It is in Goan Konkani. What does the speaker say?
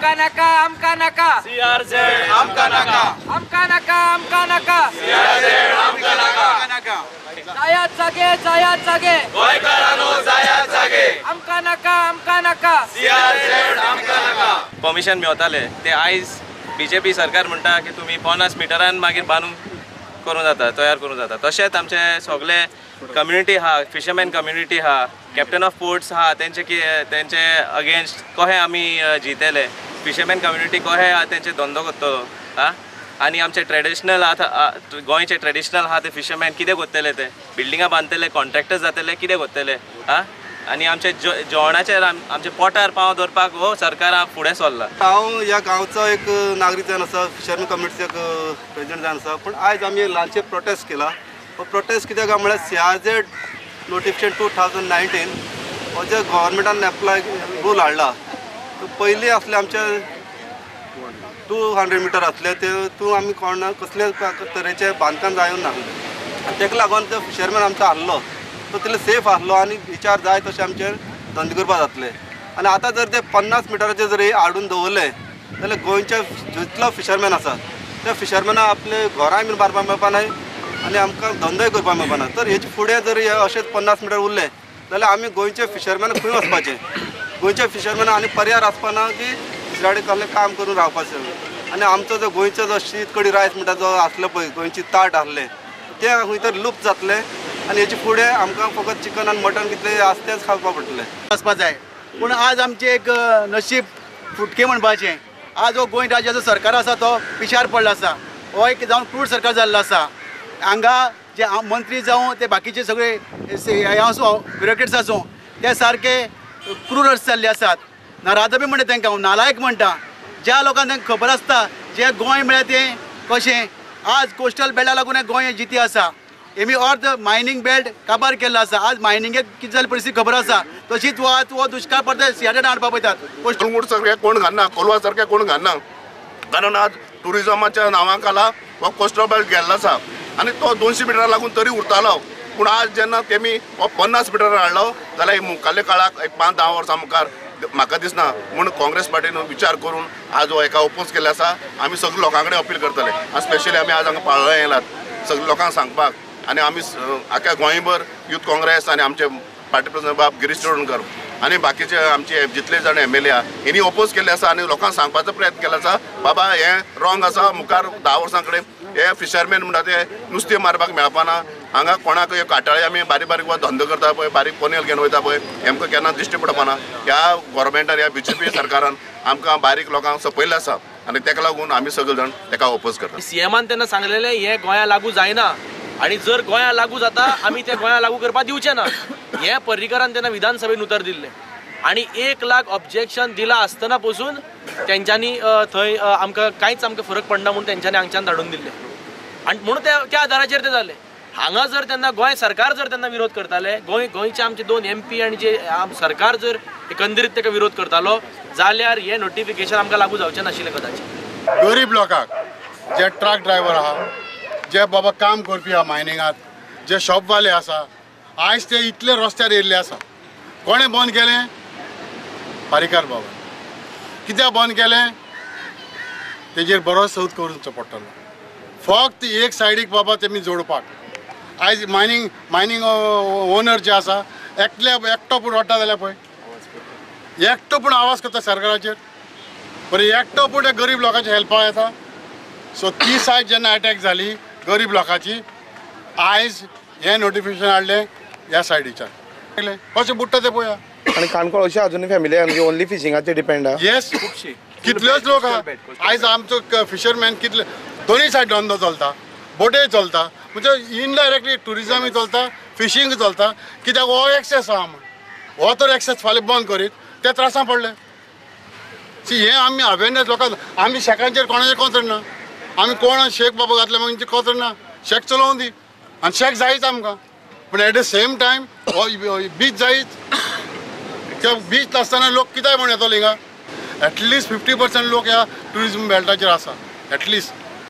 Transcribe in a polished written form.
आमकां नाका, आमकां नाका सीआरझेड, आमकां नाका, आमकां नाका, आमकां नाका सीआरझेड, आमकां नाका। जायात जागे, जायात जागे गोंयकारांनो, जायात जागे। आमकां नाका, आमकां नाका सीआरझेड, आमकां नाका। परमिशन मेवताले ते आयज बीजेपी सरकार म्हणटा की तुमी 50 मिटरान मागीर बांदून करूं जाता, तयार करूं जाता। तशेंच आमचे सगळे कम्युनिटी आहा, फिशरमॅन कम्युनिटी आहा, कॅप्टन ऑफ पोर्ट्स आहा, तेंचे तेंचे अगेन्स्ट कशें आमी जितले, फिशरमॅन कम्युनिटी कशें तेंचे धंदो करतलो आं, आनी आमचे ट्रेडिशनल आतां गोंयचे ट्रेडिशनल आहा ते फिशरमॅन कितें करतले, ते बिल्डिंगां बांदतले, कॉन्ट्रॅक्टर जातले, कितें करतले आं। आनी आमचे जेवणाचेर आमच्या पोटार पांव दवरपाक हो सरकार फुडें सरला। हांव ह्या गांवचो एक नागरीक जावन आसा, फिशरमॅन कम्युनिटीचो एक प्रेजिडेंट जावन आसा। पूण आयज आमी ल्हानशे प्रोटेस्ट केला। हो प्रोटेस्ट कित्याक काय म्हळ्यार सीआरझेड नोटिफिकेशन 2019 हो जे गव्हर्मेंटान एप्लाय रूल हाडला, तो पयलीं आसले आमचे 200 मिटर आसले, तेतून आमी कोण कसले तरेचें बांदकाम जावंक नासलें आनी ताका लागून तो फिशरमॅन आमचो आहलो, तो तितलो सेफ आसलो आनी विचार जाय तशें आमचेर धंदे करपाक जातले। आनी आतां जर ते 50 मिटराचेर जर हाडून दवरले जाल्यार गोंयचे जितलो फिशरमॅन आसा त्या फिशरमॅनाक आपले घरांय बीन बारपाक मेळपा नाय आनी आमकां धंदोय करपाक मेळपा ना। तर हेचे फुडें जर अशेंच 50 मिटर उरले जाल्यार आमी गोंयचे फिशरमॅन खंय वचपाचें? गोंयचे फिशरमॅन आनी पर्याय आसपा ना की दुसऱ्या कडेन कसलें काम करून रावपाचें। आनी आमचो जो गोंयचो जो शीत कडी रायस म्हणटा जो आसलो पळय, गोंयची ताट आसलें, तें खंय तर लुप्त जातलें आनी हेचे फुडें आमकां फकत चिकन आनी मटन कितलें आसा तेंच खावपाक पडटलें। आसपा जाय। पूण आज आमचें एक नशीब फुटकें म्हणपाचें, आज हो गोंय राज्याचो सरकार आसा तो पिशार पडलो आसा, हो एक जावन क्रूर सरकार जाल्लो आसा। हांगा जे मंत्री जावं ते बाकीचे सगळे हे आसूं, ब्युरोक्रेट्स आसूं, ते सारके क्रूर जाल्ले आसात। नराधमी म्हणटा तांकां हांव, नालायक म्हणटा। ज्या लोकांक तांकां खबर आसता जें गोंय म्हळ्यार तें कशें, आज कोस्टल बेल्टा लागून गोंय जिती आसा। हेमी अर्द मायनींग बेल्ट काबार केल्लो आसा, आज मायनिंगेक कितें जालें परिस्थिती खबर आसा। तशीच हो आज हो दुश्काळ परते सीआरझेड हाडपाक पळयतात। कळंगूट सारकें कोण घालना, कोलवा सारकें कोण घालना, कारण आज ट्युरिजमाच्या नांवा खाला हो कोस्टल बेल्ट गेल्लो आसा आनी तो 200 मिटरां लागून तरी उरतालो। पूण आज जेन्ना तेमी हो 50 मिटरां हाडलो जाल्यार मुखाल्ल्या काळाक एक 5-10 वर्सां मुखार म्हाका दिसना म्हूण काँग्रेस पार्टीन विचार करून आज हो हेका ओपोज केल्लो आसा। आमी सगळे लोकां कडेन अपील करतले आनी स्पेशली आमी आज हांगा पाळोळ्यां येयलात सगळे लोकांक सांगपाक आनी आमी आख्या गोंयभर यूथ काँग्रेस आनी आमचे पार्टी प्रेसिडेंट बाब गिरीश चोडणकर आनी बाकीचे आमचे जितले जाण एमएलए आहा हेणी ओपोज केल्ले आसा आनी लोकांक सांगपाचो प्रयत्न केलो आसा, बाबा हें रॉंग आसा, मुखार 10 वर्सां कडेन हे फिशरमॅन म्हणटा ते नुस्तें मारपाक मेळपाना, हांगा कोणाक काटाळे आमी बारीक बारीक धंदो करता पळय, बारीक पोनेल घेवन वयता पळय, आमकां केन्ना दिश्टी पडपाना। ह्या गोवोरमेंटान, ह्या बीजेपी सरकारान आमकां बारीक लोकांक सपयल्लें आसा आनी ताका लागून आमी सगळे जाण ताका ओपोज करता। सीएमान तेन्ना सांगलेलें हें गोंया लागू जायना आनी जर गोंया लागू जाता आमी तें गोंया लागू करपाक दिवचें ना, हें पर्रीकरान तेन्ना विधानसभेन उतर दिल्लें आनी 1 लाख ऑब्जेक्शन दिलां आसतना पसून तेंच्यांनी थंय आमकां कांयच आमकां फरक पडना म्हूण तेंच्यांनी हांगच्यान धाडून दिल्लें आनी म्हणून त्या आदाराचेर तें जालें। हांगा जर तेन्ना गोंय सरकार जर तेन्ना विरोध करताले, गोंयचे आमचे 2 MP आनी जे सरकार जर एकंदरीत ताका विरोध करतालो जाल्यार हें नोटिफिकेशन आमकां लागू जावचें नाशिल्लें कदाचित। गरीब लोकांक जे ट्रक ड्रायव्हर आहा, जे बाबा काम करपी आहा मायनिंगात, जे शॉपवाले आसा, आयज ते इतले रस्त्यार येयल्ले आसा। कोणें बंद केलें? पारीकार बाबा। कित्याक बंद केलें? तेजेर बरो सोद करूचो पडटलो। फक्त एक सायडीक बाबा तेमी जोडपाक आयज मायनींग मायनींग ओनर जे आसा एकले एकटो पूण रडटा जाल्यार पळय, एकटो पूण आवाज करता सरकाराचेर, बरें एकटो पूण गरीब लोकांच्या हेल्पाक येता। सो ती सायड जेन्ना एटॅक जाली गरीब लोकांची, आयज हें नोटिफिकेशन हाडलें ह्या सायडीच्यान कशें बुडटा तें पळया। आनी काणकोण अशी अजुनूय फॅमिली आहा ओनली फिशिंगाचेर डिपेंड आहा। येस, कितल्योच लोक आहा आयज आमचो फिशरमॅन, कितले दोनूय सायड धंदो चलता, बोटय चलता, म्हणजे इनडायरेक्टली ट्युरिजमूय चलता, फिशींग चलता। कित्याक हो एक्सेस आहा म्हूण हो तर एक्सेस फाल्यां बंद करीत ते त्रासां पडले। सी हें आमी अवेरनेस लोकांक, आमी शेकांचेर कोणाचेर कोंत्र ना, आमी कोण शेक बाबा घातले म्हणजे कोंत्र ना, शेक चलोवं दी आनी शेक जायच आमकां, पूण एट the same time हो बीच जायच। त्या बीच नासतना लोक कित्याक म्हण येतलो हिंगा? एटलिस्ट 50% लोक ह्या ट्युरिजम बेल्टाचेर आसा एटलिस्ट।